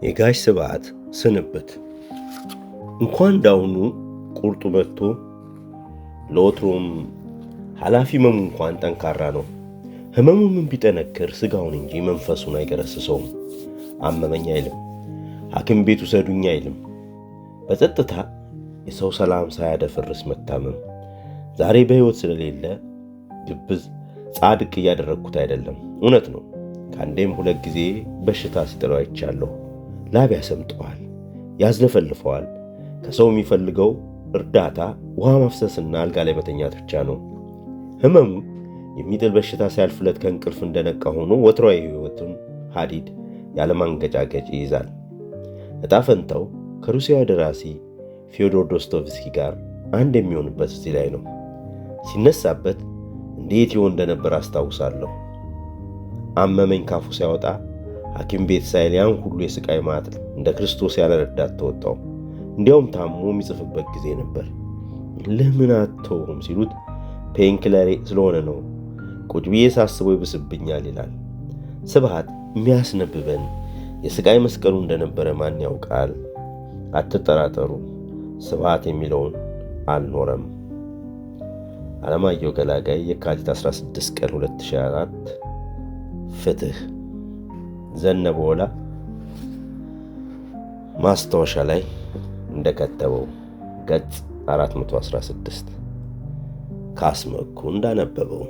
የጋሽ ስብሐት ስንብት። እንኳን እንዳሁኑ ቁርጡ መጥቶ ለወትሮም ኃላፊ ህመሙ እንኳን ጠንካራ ነው። ህመሙ ምን ቢጠነክር ስጋውን እንጂ መንፈሱን አይገረስሰውም። አመመኝ አይልም። ሐኪም ቤት ውሰዱኝ አይልም። በጸጥታ የሰው ሰላም ሳያደፈርስ መታመም። ዛሬ በሕይወት ስለሌለ ግብዝ ጻድቅ እያደረግኩት አይደለም። እውነት ነው። ከአንዴም ሁለት ጊዜ በሽታ ሲጥለው አይቻለሁ። ላብ ያሰምጠዋል፣ ያዝለፈልፈዋል። ከሰው የሚፈልገው እርዳታ ውሃ ማፍሰስና አልጋ ላይ መተኛት ብቻ ነው። ህመሙ የሚጥል በሽታ ሲያልፍለት ከእንቅልፍ እንደነቃ ሆኖ ወትሯዊ የሕይወቱን ሐዲድ ያለማንገጫገጭ ይይዛል። ዕጣ ፈንታው ከሩሲያዊ ደራሲ ፊዮዶር ዶስቶቭስኪ ጋር አንድ የሚሆንበት እዚህ ላይ ነው። ሲነሳበት እንዴት ይሆን እንደነበር አስታውሳለሁ። አመመኝ ካፉ ሲያወጣ ሐኪም ቤት ሳይል ያን ሁሉ የስቃይ ማጥ እንደ ክርስቶስ ያለ ረዳት ተወጣው። እንዲያውም ታሞ የሚጽፍበት ጊዜ ነበር። ለምን አትተውም ሲሉት painkiller ኤ ስለሆነ ነው፣ ቁጭ ብዬ ሳስበው ይብስብኛል ይላል። ስብሐት የሚያስነብበን የስቃይ መስቀሉ እንደነበረ ማን ያውቃል? አትጠራጠሩ፣ ስብሐት የሚለውን አልኖረም። አለማየሁ ገላጋይ የካቲት 16 ቀን 2004። ፍትህ ዘነበ ወላ ማስታወሻ ላይ እንደከተበው ገጽ 416 ካስመኩ እንዳነበበው።